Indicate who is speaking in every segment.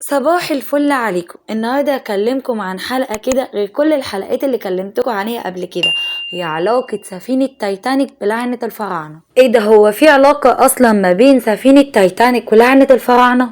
Speaker 1: صباح الفل عليكم. النهارده هكلمكم عن حلقة كده غير كل الحلقات اللي كلمتكم عليها قبل كده، هي علاقة سفينة تايتانيك بلعنة الفراعنة. ايه ده، هو في علاقة اصلا ما بين سفينة تايتانيك ولعنة الفراعنة؟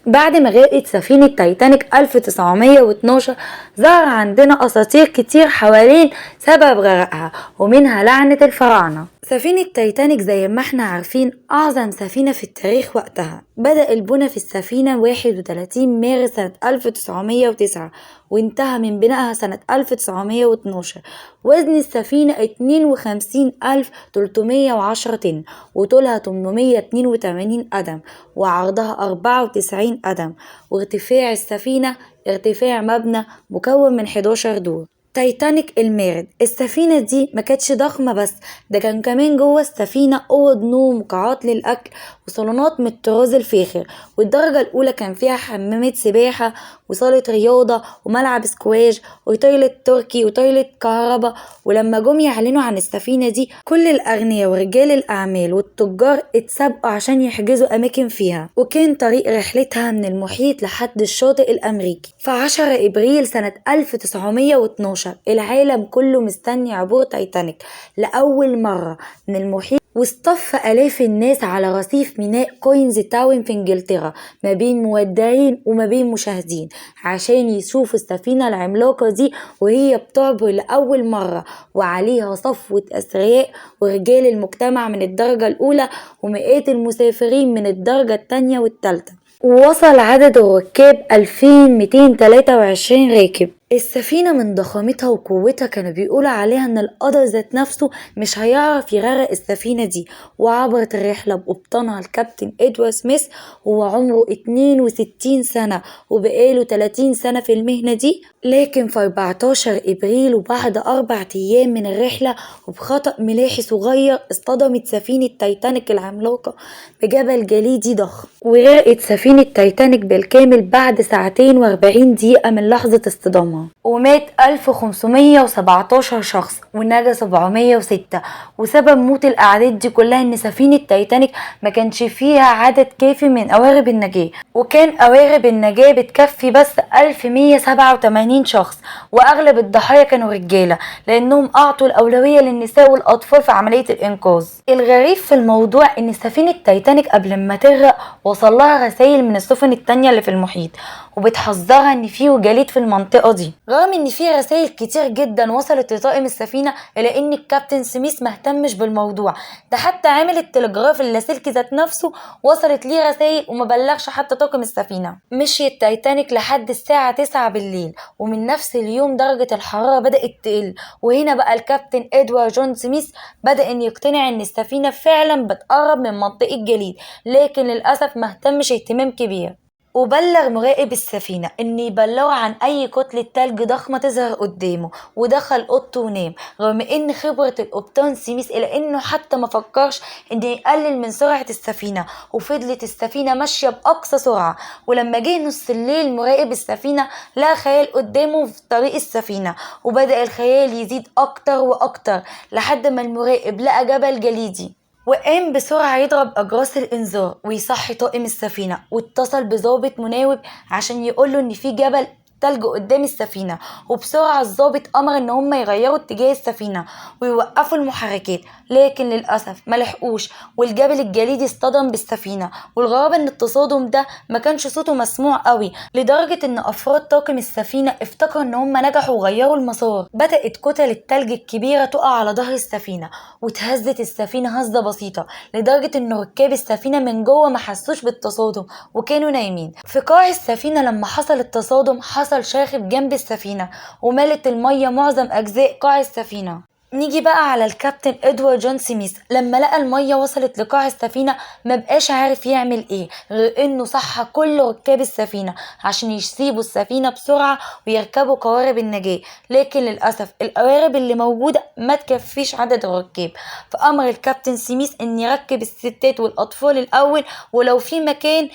Speaker 1: بعد ما غرقت سفينة تايتانيك 1912 ظهر عندنا أساطير كتير حوالين سبب غرقها، ومنها لعنة الفراعنة. سفينة تايتانيك زي ما احنا عارفين أعظم سفينة في التاريخ وقتها. بدأ البناء في السفينة 31 مارس سنة 1909 وانتهى من بنائها سنة 1912. وزن السفينة 52310 طن، وطولها 882 قدم، وعرضها 94 قدم، وارتفاع السفينة ارتفاع مبنى مكون من 11 دور. تايتانيك المارد، السفينة دي ما كانتش ضخمة بس، ده كان كمان جوه السفينة أوض نوم وقاعات للأكل وصالونات من الطراز الفاخر، والدرجة الأولى كان فيها حمامات سباحة وصالة رياضة وملعب سكواش و toilet تركي و toilet كهرباء. ولما جم يعلنوا عن السفينة دي كل الأغنياء ورجال الأعمال والتجار اتسابقوا عشان يحجزوا أماكن فيها، وكان طريق رحلتها من المحيط لحد الشاطئ الأمريكي. في 10 إبريل سنة 1912 العالم كله مستني عبور تايتانيك لأول مرة من المحيط، واصطف آلاف الناس على رصيف ميناء كوينز تاون في انجلترا ما بين مودعين وما بين مشاهدين عشان يشوفوا السفينة العملاقة دي وهي بتعبر لأول مرة، وعليها صفوة أثرياء ورجال المجتمع من الدرجة الأولى ومئات المسافرين من الدرجة التانية والتالتة. ووصل عدد الركاب 2223 راكب. السفينة من ضخامتها وقوتها كانوا بيقولوا عليها ان القدر ذات نفسه مش هيعرف يغرق السفينة دي. وعبرت الرحلة بقبطانها الكابتن ادوارد سميث وهو عمره 62 سنة وبقاله 30 سنة في المهنة دي. لكن في 14 ابريل وبعد 4 ايام من الرحلة وبخطأ ملاحي صغير اصطدمت سفينة تايتانيك العملاقة بجبل جليدي ضخم، وغرقت سفينة تايتانيك بالكامل بعد 2:40 دقيقة من لحظة اصطدامها، ومات 1517 شخص ونجا 706. وسبب موت الأعداد دي كلها إن سفينة تايتانيك ما كانش فيها عدد كافي من قوارب النجاة، وكان قوارب النجاة بتكفي بس 1187 شخص، وأغلب الضحايا كانوا رجالة لأنهم أعطوا الأولوية للنساء والأطفال في عملية الإنقاذ. الغريب في الموضوع إن سفينة تايتانيك قبل ما تغرق وصل لها رسائل من السفن التانية اللي في المحيط وبتحذرها إن في جليد في المنطقة دي، رغم ان في رسائل كتير جدا وصلت لطاقم السفينة الا ان الكابتن سميث مهتمش بالموضوع ده. حتى عامل التلغراف اللاسلكي ذات نفسه وصلت ليه رسائل وما بلغش حتى طاقم السفينة. مشيت تايتانيك لحد الساعة 9 بالليل، ومن نفس اليوم درجه الحرارة بدات تقل، وهنا بقى الكابتن ادوارد جون سميث بدا ان يقتنع ان السفينة فعلا بتقرب من منطقة جليد، لكن للاسف مهتمش اهتمام كبير، وبلغ مراقب السفينة إن يبلغه عن أي كتلة تلج ضخمة تظهر قدامه، ودخل أوضته ونام. رغم إن خبرة القبطان سميث إلى إنه حتى ما فكرش إن يقلل من سرعة السفينة، وفضلت السفينة ماشية بأقصى سرعة. ولما جه نص الليل مراقب السفينة لقى خيال قدامه في طريق السفينة، وبدأ الخيال يزيد أكتر وأكتر لحد ما المراقب لقى جبل جليدي، وقام بسرعة يضرب أجراس الإنذار ويصحي طاقم السفينة، واتصل بضابط مناوب عشان يقوله إن في جبل تلج قدام السفينة. وبسرعة الضابط أمر إن هم يغيروا اتجاه السفينة ويوقفوا المحركات، لكن للأسف ما لحقوش، والجبل الجليدي اصطدم بالسفينة. والغرابة إن التصادم ده ما كانش صوته مسموع قوي لدرجة إن أفراد طاقم السفينة افتكروا إن هم نجحوا وغيروا المسار. بدأت كتل التلج الكبيرة تقع على ظهر السفينة، واتهزت السفينة هزة بسيطة لدرجة إن ركاب السفينة من جوه ما حسوش بالتصادم وكانوا نايمين. في قاع السفينة لما حصل التصادم حصل شاخب جنب السفينة وملت المية معظم أجزاء قاع السفينة. نيجي بقى على الكابتن ادوارد جون سميث، لما لقى المية وصلت لقاع السفينة ما بقاش عارف يعمل ايه غير انه صحى كل ركاب السفينة عشان يسيبوا السفينة بسرعة ويركبوا قوارب النجاة، لكن للأسف القوارب اللي موجودة ما تكفيش عدد الركاب. فأمر الكابتن سميث ان يركب الستات والأطفال الأول، ولو في مكان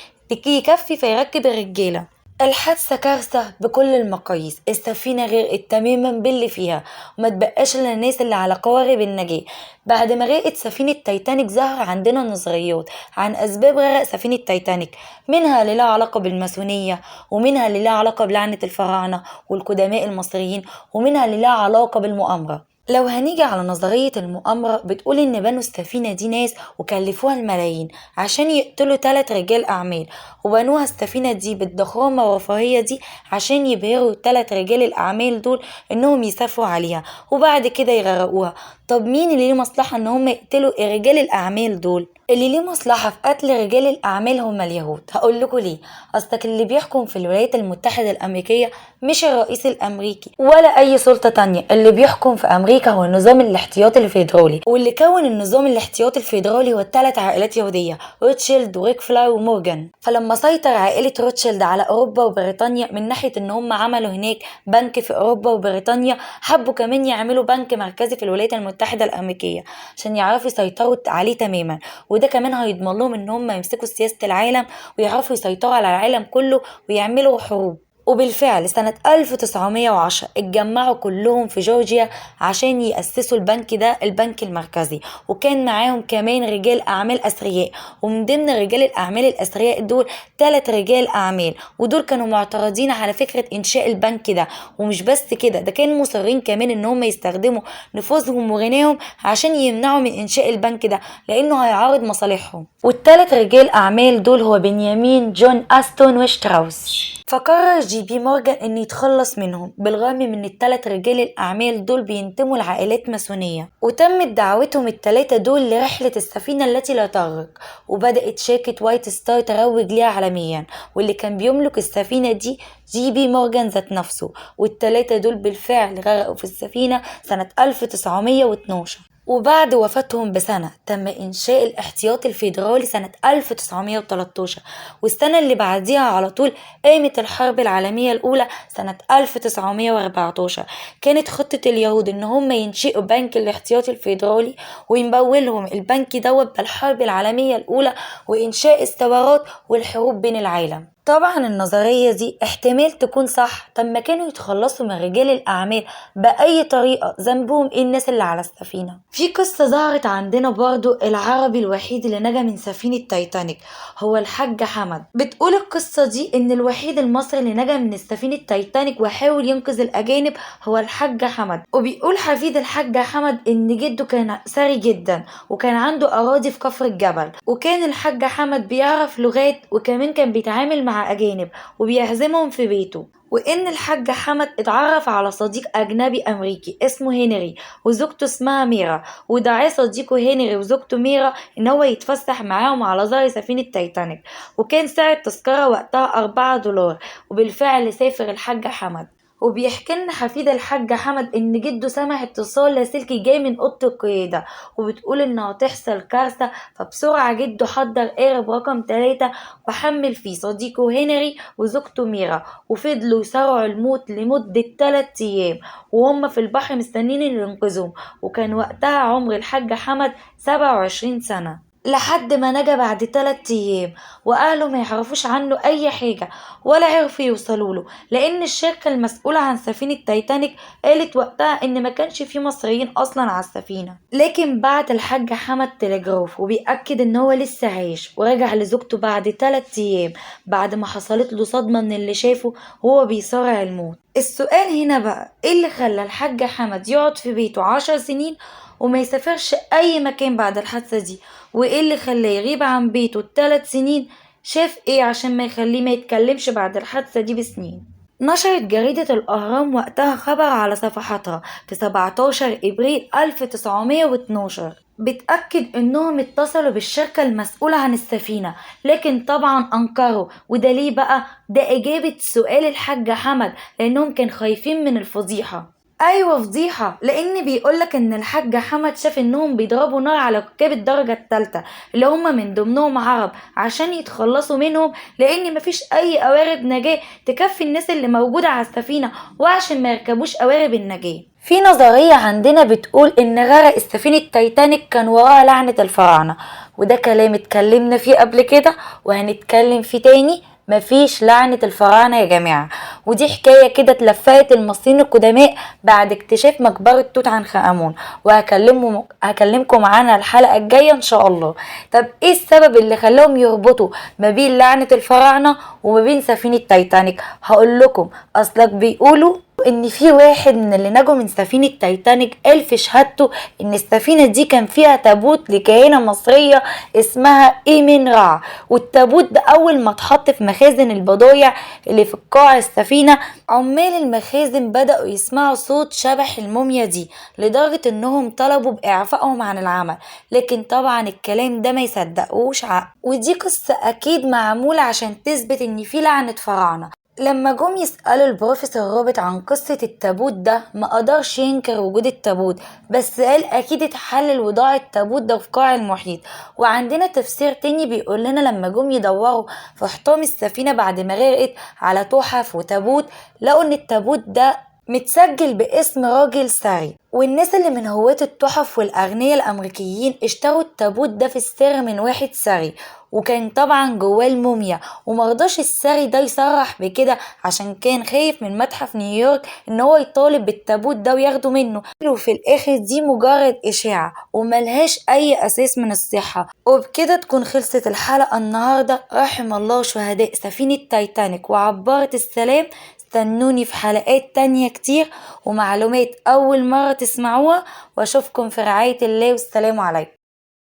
Speaker 1: يكفي فيركب الرجالة. الحادثة كارثة بكل المقاييس، السفينة غرقت تماما باللي فيها وما تبقاش الا الناس اللي على قوارب النجاة. بعد ما غرقت سفينة تايتانيك ظهر عندنا نظريات عن أسباب غرق سفينة تايتانيك، منها اللي لها علاقة بالماسونية، ومنها اللي لها علاقة بلعنة الفراعنة والقدماء المصريين، ومنها اللي لها علاقة بالمؤامرة. لو هنيجي على نظرية المؤامرة بتقول إن بنوا السفينة دي ناس وكلفوها الملايين عشان يقتلوا 3 رجال أعمال، وبنوها السفينة دي بالضخامة والرفاهية دي عشان يبهروا 3 رجال الأعمال دول إنهم يسافروا عليها وبعد كده يغرقوها. طب مين اللي ليه مصلحة إن هم يقتلوا رجال الأعمال دول؟ اللي ليه مصلحة في قتل رجال الأعمال هم اليهود. هقول لكم ليه. أصلك اللي بيحكم في الولايات المتحدة الأمريكية مش الرئيس الأمريكي ولا أي سلطة تانية، اللي بيحكم في أمريكا هو النظام الاحتياطي الفيدرالي، واللي كون النظام الاحتياطي الفيدرالي هو 3 عائلات يهودية، روتشيلد وريكفلاي ومورجان. فلما سيطر عائلة روتشيلد على أوروبا وبريطانيا من ناحية إن هم عملوا هناك بنك في أوروبا وبريطانيا، حبوا كمان يعملوا بنك مركزي في الولايات المتحدة الأمريكية عشان يعرفوا يسيطروا عليه تماما، وده كمان هيضمن لهم ان هم يمسكوا سياسة العالم ويعرفوا يسيطروا على العالم كله ويعملوا حروب. وبالفعل سنة 1910 اتجمعوا كلهم في جورجيا عشان يأسسوا البنك ده، البنك المركزي، وكان معاهم كمان رجال أعمال أثرياء، ومن ضمن رجال الأعمال الأثرياء دول 3 رجال أعمال، ودول كانوا معترضين على فكرة إنشاء البنك ده. ومش بس كده، ده كانوا مصرين كمان إن هم يستخدموا نفوذهم وغناهم عشان يمنعوا من إنشاء البنك ده لأنه هيعارض مصالحهم. والتلات رجال أعمال دول هو بنيامين جون أستون وشتراوس. فقرر جي بي مورجان ان يتخلص منهم، بالرغم من التلات رجال الاعمال دول بينتموا لعائلات ماسونيه، وتمت دعوتهم التلاتة دول لرحله السفينه التي لا تغرق، وبدات شركه وايت ستار تروج ليها عالميا، واللي كان بيملك السفينه دي جي بي مورجان ذات نفسه. والتلاتة دول بالفعل غرقوا في السفينه سنه 1912. وبعد وفاتهم بسنة تم إنشاء الاحتياطي الفيدرالي سنة 1913، والسنة اللي بعديها على طول قامت الحرب العالمية الأولى سنة 1914. كانت خطة اليهود إن هم ينشئوا بنك الاحتياطي الفيدرالي ويمولهم البنك دوت بالحرب العالمية الأولى وإنشاء الثورات والحروب بين العالم. طبعا النظرية دي احتمال تكون صح، طب ما كانوا يتخلصوا من رجال الأعمال بأي طريقة، ذنبهم ايه الناس اللي على السفينة؟ في قصة ظهرت عندنا برضو، العربي الوحيد اللي نجا من سفينة تايتانيك هو الحاج حمد. بتقول القصة دي ان الوحيد المصري اللي نجا من سفينة تايتانيك وحاول ينقذ الأجانب هو الحاج حمد. وبيقول حفيد الحاج حمد ان جده كان ثري جدا وكان عنده أراضي في كفر الجبل، وكان الحاج حمد بيعرف لغات وكمان كان بيتعامل مع أجانب وبيعزمهم في بيته. وإن الحاج حمد اتعرف على صديق أجنبي أمريكي اسمه هنري وزوجته اسمها ميرا، ودعاه صديقه هنري وزوجته ميرا إن هو يتفسح معاهم على ظهر سفينة تايتانيك، وكان سعر التذكرة وقتها $4. وبالفعل سافر الحاج حمد. وبيحكي لنا حفيد الحاج حمد ان جده سمع اتصال لاسلكي جاي من اوضه القياده وبتقول ان هتحصل كارثه، فبسرعه جده حضر قارب رقم 3 وحمل فيه صديقه هنري وزوجته ميرا، وفضلوا يصارعوا الموت لمده 3 ايام وهم في البحر مستنيين اللي ينقذهم. وكان وقتها عمر الحاج حمد 27 سنه، لحد ما نجا بعد 3 ايام واهله ما يعرفوش عنه اي حاجة ولا عرفوا يوصلوا له، لان الشركة المسؤولة عن سفينة تايتانيك قالت وقتها ان ما كانش في مصريين اصلا على السفينة. لكن بعت الحاج حمد تلجراف وبيأكد ان هو لسه عايش، ورجع لزوجته بعد 3 ايام بعد ما حصلت له صدمة من اللي شافه وهو بيصارع الموت. السؤال هنا بقى، ايه اللي خلى الحاج حمد يقعد في بيته 10 سنين وما يسافرش اي مكان بعد الحادثة دي؟ وايه اللي خلاه يغيب عن بيته 3 سنين؟ شاف ايه عشان ما يخليه ما يتكلمش بعد الحادثة دي بسنين؟ نشرت جريدة الأهرام وقتها خبر على صفحتها في 17 إبريل 1912 بتأكد انهم اتصلوا بالشركة المسؤولة عن السفينة، لكن طبعا انكروا. وده ليه بقى؟ ده اجابة سؤال الحاج حمد، لانهم كانوا خايفين من الفضيحة. ايوه فضيحة، لان بيقولك ان الحاج حمد شاف انهم بيضربوا نار على ركاب الدرجة الثالثة اللي هم من ضمنهم عرب عشان يتخلصوا منهم، لان مفيش اي قوارب نجاة تكفي الناس اللي موجودة على السفينة، وعشان ما يركبوش قوارب النجاة. في نظرية عندنا بتقول ان غرق السفينة تايتانيك كان وراها لعنة الفراعنة، وده كلام اتكلمنا فيه قبل كده وهنتكلم فيه تاني مفيش لعنة الفراعنة يا جماعة. ودي حكاية كده اتلفقت المصريين القدماء بعد اكتشاف مقبرة توت عنخ آمون، وهكلمكم عنها الحلقة الجاية ان شاء الله. طب ايه السبب اللي خلاهم يربطوا ما بين لعنة الفراعنة وما بين سفينة تايتانيك؟ هقول لكم. اصلك بيقولوا ان في واحد من اللي نجوا من سفينة تايتانيك قال في شهادته ان السفينة دي كان فيها تابوت لكاهنة مصرية اسمها ايمن رع، والتابوت ده اول ما اتحط في مخازن البضايع اللي في قاع السفينة عمال المخازن بدأوا يسمعوا صوت شبح الموميا دي، لدرجة انهم طلبوا باعفائهم عن العمل، لكن طبعا الكلام ده ما يصدقوش عقل. ودي قصة اكيد معمولة عشان تثبت ان في لعنة فراعنة. لما جم يسألوا البروفيسور روبرت عن قصة التابوت ده ما قدرش ينكر وجود التابوت، بس قال اكيد اتحلل وضاع التابوت ده في قاع المحيط. وعندنا تفسير تاني بيقول لنا لما جم يدوروا في حطام السفينة بعد ما غرقت على تحف وتابوت، لقوا ان التابوت ده متسجل باسم راجل ثري، والناس اللي من هواة التحف والأغنياء الأمريكيين اشتروا التابوت ده في السر من واحد ثري، وكان طبعا جواه الموميا، ومرضاش الثري ده يصرح بكده عشان كان خايف من متحف نيويورك ان هو يطالب بالتابوت ده وياخده منه. وفي الاخر دي مجرد اشاعة وملهاش اي اساس من الصحة. وبكده تكون خلصت الحلقة النهاردة. رحم الله شهداء سفينة تايتانيك وعبارة السلام. استنوني في حلقات تانية كتير ومعلومات أول مرة تسمعوها، وأشوفكم في رعاية الله، والسلام عليكم.